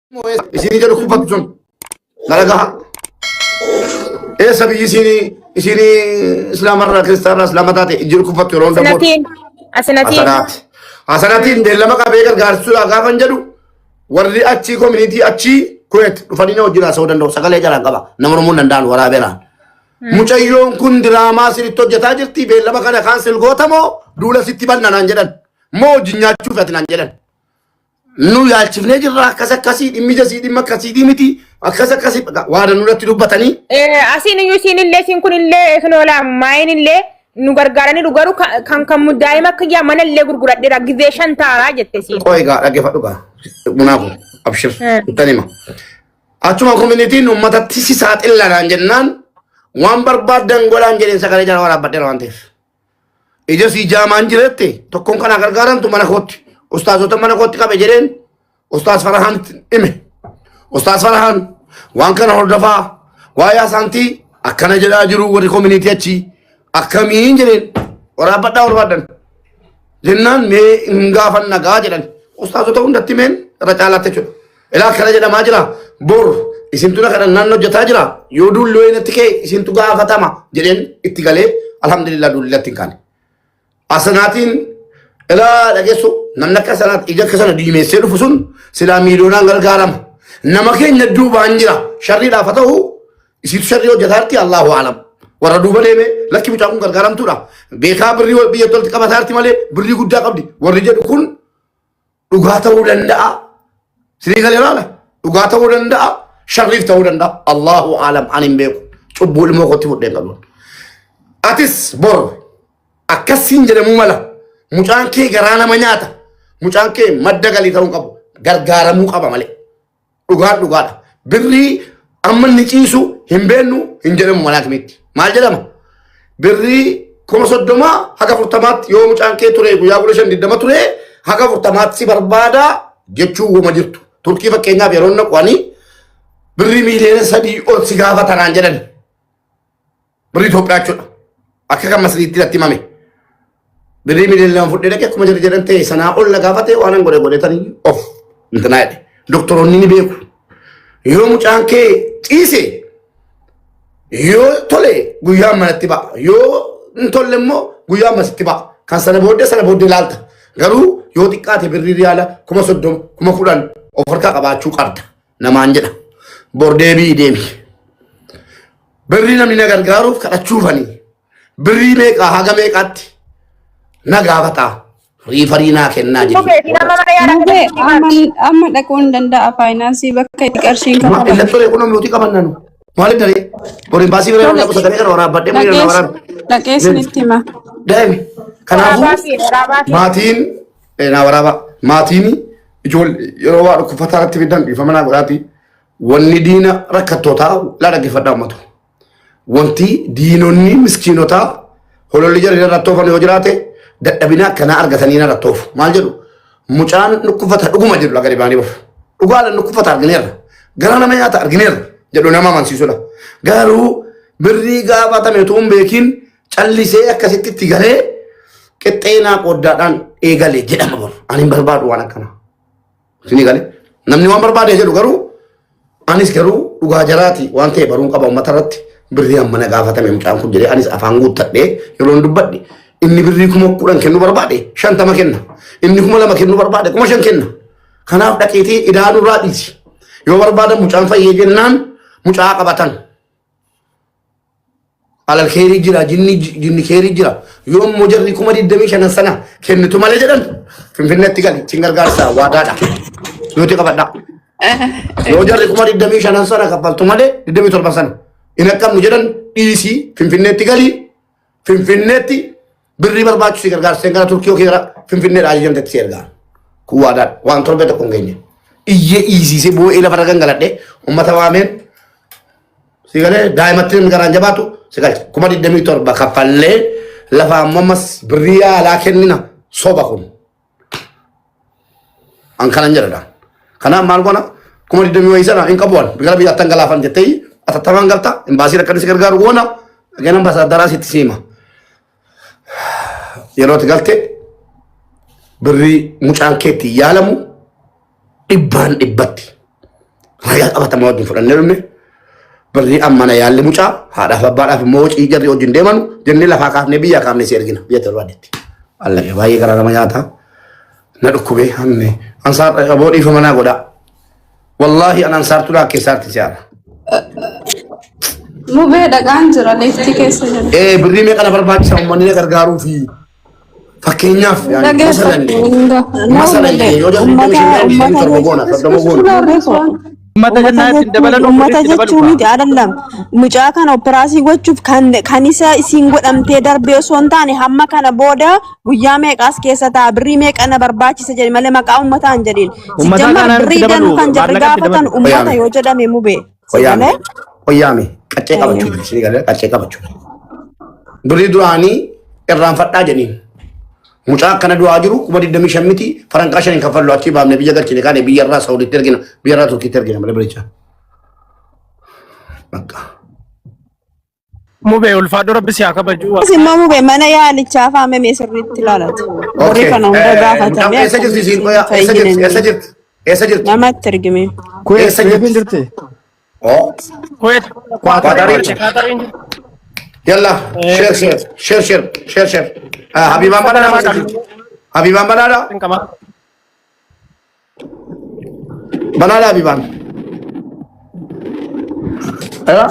Isinii jedhu kubbatu sun dalagaa. Eessa biyyi isinii isinii islaamarraa kiristaanarraa islaama taate ijji kuffatu yeroo hunda booda. Asinatiin. Asinatiin. Hasanaati. Hasanatiin beellama qabee gargaarsuudha gaafa hin jedhu warri achii koominiitii achii Kuweet dhufanii na wajjin haasa'uu danda'u sagalee jalaan qaba nama Oromoon danda'an waraabeeraan. Mucayyoon kun diraamaa sirriitti hojjetaa jirti beellama kana kaansel goota moo duula sitti banna naan jedhan moo wajjin nyaachuuf ati naan jedhan. Nu yaalchifnee jirra akkas akkasii dhimmi jasii dhimma akkasiitii miti akkas akkasii waan nurratti dubbatanii. Asiin iyyuu isiin illee isiin kun illee kinoola maayin illee nu gargaaranii garuu kan kan daa'ima akka yaa mana illee gurguradheera gizee 5 taaraa jette isiin. Qoy egaa dhaggeeffadhu gaa munaa kun abshir ittan hima. Achuma koominitiin uummatatti si saaxilla naan jennaan waan barbaaddan godhaan jedheen sagalee jala waraabbadheera waan ta'eef. Ija sii jaamaan jirette tokkoon kanaa gargaaramtu mana kootti ustaazota mana kootti qabe jedheen ustaaz Farahaan hime. Ustaaz Farahaan waan kana hordofaa waa'ee asaantii akkana jedhaa jiru warri koominitii achii akkamiin jedheen waraabbadhaa barbaadan. Jennaan mee hin gaafanna gaa jedhan ustaazota hundatti himeen irra caalaatti jechuudha. Ilaa akkana jedhamaa jira bor isintu na kadhannaan hojjetaa jira yoo duulli wayii natti ka'e isintu gaafatama jedheen itti galee alhamdulillah duulli natti hin kaane. Asanaatiin ilaa dhageessu namni akka sanaatti ija akka sana diimeessee dhufu sun silaa miiliyoonaan gargaarama. Nama keenya duubaan jira sharriidhaaf haa ta'u isiitu sharrii hojjetaa jirti Allahu alam. Warra duuba deeme lakki mucaan kun gargaaramtuudha. Beekaa birrii biyya tolti qabataa jirti malee birrii guddaa qabdi. Warri jedhu kun dhugaa ta'uu danda'a. Sinii galee laala. Dhugaa ta'uu danda'a. Sharriif ta'uu danda'a. Allahu aalam ani hin beeku. Cubbuu ilmoo kootti fudheen qabu. Atis bor akkasiin jedhamuu mala. Mucaan kee garaa nama nyaata. Mucaan kee madda galii ta'uu qabu. Gargaaramuu qaba malee. Dhugaan dhugaadha. Birrii amma inni ciisu hin beennu hin jedhamu mana hakimiitti. Maal jedhama? Birrii 30,000 haga 40tti yoo mucaan kee ture guyyaa 15 20 ture haga 40tti si barbaada jechuu wama jirtu. Turkii fakkeenyaaf yeroo inni qo'anii birrii 3 miiliyoona ol si gaafatanaan jedhan. Birrii Itoophiyaa jechuudha. Akka kan Masriitti natti himame. Birrii 2 miiliyoona fudhee dhaqee akkuma jedhe jedhan ta'e sanaa ol na gaafate waan an godhe godhetanii of intinaa jedhe. Doktoroonni ni beeku. Yoo mucaan kee ciise yoo tole guyyaa manatti ba'a. Yoo hin tolle immoo guyyaa masitti ba'a. Kan sana booddee sana booddee ilaalta. Garuu yoo xiqqaate birrii riyaala 30,000 10,000 of harkaa qabaachuu qabda namaan jedha. Bor deebii deemi. Birrii namni na gargaaruuf kadhachuufani. Birrii meeqaa haga meeqaatti na gaafataa. Riifarii naa kennaa jedhi. Mubee nama mana yaalaa Mubee keessatti amma maal? amma dhaquu hin danda'a faayinaansii bakka itti qarshiin Ma kafalamu. illee kun nuti qaban nanu. Maaliif daree? Boriin baasii biree Tole namni sagalee kana waraabbadhee murii na dhaqees waraabbe. dhaqees nitti hima. Deemi. Kanaafuu Waraabaa fi waraabaa fi. maatiin naa waraaba maatiin ijoollee yeroo waa dhukkufataa irratti fidan dhiifama naa godhaati. Wanni diina rakkattootaa laa dhaggeeffadhaa uummatu. Wanti diinonni miskiinotaa hololli jarri irratti oofan yoo jiraate dadhabina akkanaa argatanii irratti oofu. Maal jedhu? Mucaan dhukkufata dhuguma jedhu laga dhibaanii bafu. Dhugaadhaan dhukkufata argineerra. Gara nama nyaata argineerra jedhu nama amansiisudha. Garuu birrii gaafatame utuu hin beekin callisee akkasitti itti galee qixxeenaa qooddaadhaan eegale jedhama boru. Ani hin barbaadu waan akkanaa. Isinii galee namni waan barbaade jedhu garuu anis garuu dhugaa jaraati waan ta'e baruun qaba uummata irratti birrii amma na gaafatame mucaan kun jedhee anis afaan guuttadhee yeroon dubbadhe inni birrii 10,000 kennuu barbaade 50 kenna inni 2,000 kennuu barbaade 5,000 kenna kanaaf dhaqeetii idaa nurraa dhiisi yoo barbaadan mucaan fayyee jennaan mucaa qabatan. Alal keerii jira, jinni jinni keerii jira. Yoo immoo jarri 25,000 sana kennitu malee jedhan Finfinneetti gali sin gargaarsa waadaadha. Nuti qabadha. Yoo jarri 25,000 sana kaffaltu malee 27 sana hin akkamnu jedhan dhiisii Finfinneetti gali Finfinneetti birrii barbaachisu si gargaarseen gara Turkii yookiin gara Finfinneedha ajajamtetti si ergaa. Kun waadaadha. Waan torbee tokko hin geenye. Iyyee iisiisee boo'ee lafarra gangaladhee uummata waameen Si galee daa'imatti namni garaan jabaatu si galcha. 27,000 kaffallee lafa ammoo ammas birrii yaalaa kennina soba kun. An kanan jedhadha. Kanaaf maal goona kuma digdamii wayii sana hin qabu an gara biyyaatti an galaafan jettee atattamaan galta imbaasiin akka inni si gargaaru goona dhageen ambaasaaddaraa sitti siima. Yeroo itti galte birrii mucaan keetti yaalamu dhibbaan dhibbatti. Ragaa qabatamaa wajjin fudhannee dhufne birrii ammana yaalli mucaa haadhaaf abbaadhaaf immoo hocii jarri wajjin deemanu jennee lafaa kaafnee biyyaa kaafnee si ergina biyya barbaadetti. Allaqee baay'ee garaa nama nyaata. Na dhukkubee hanne ansaar aboo dhiifama naa godhaa. Wallaahi an ansaartu naa keessaarti si haala. Mubee dhaqaan jira leeftii keessa jira. Ee birrii meeqa na barbaachisa uummanni na gargaaruu fi fakkeenyaaf yaani masalan masalan yoo jedhu digdami shan digdami torba goona soddoma goona. Uummata jennaan ittiin dabalan Uummata itti dabalu jechuu miti adallam. Mucaa kana operaasii gochuuf kan kan isa isiin godhamtee darbee osoo hin taane hamma kana booda guyyaa meeqaas keessa ta'a birrii meeqa na barbaachisa jedhe malee maqaa uummataa hin jedhin. Uummataa Sijjamar kanaan itti birrii dabalu danuu kan jarri maallaqa itti gaafatan dabalu. uummata Qoyaame. yoo jedhame mubee. Qoyaame. Sigalee? Qoyaame. Qaccee qabachuu. Isin galee qaccee qabachuu. Birrii duraanii irraanfadhaa jedhiin. Mucaa akkana du'aa jiru 25,000 miti faranqaa shaniin kaffallu achii baafne biyya galchine kaane biyya irraa Saudiitti ergina biyya irraa Turkiitti ergina malee biricha. Bakka. Mubee ulfaadhu rabbi si haa kabaju. As immoo mubee mana yaalichaa faamamee sirriitti ilaalatu. Warri Okay. kana hunda Mucaan gaafatamee eessa jirti isiin qoyaa? Eessa jirti? Eessa jirti? Eessa jirti? namatti ergime. Kuwait Eessa Kuwaitiin jirti? jirti. Oh. Kuwait. Qaatariin. Qaatariin jirti. Yalla share share share share share share. Habibaan banaadha jirti. Habibaan banaadha. Qaba. Banaadha Habibaan. Aywa.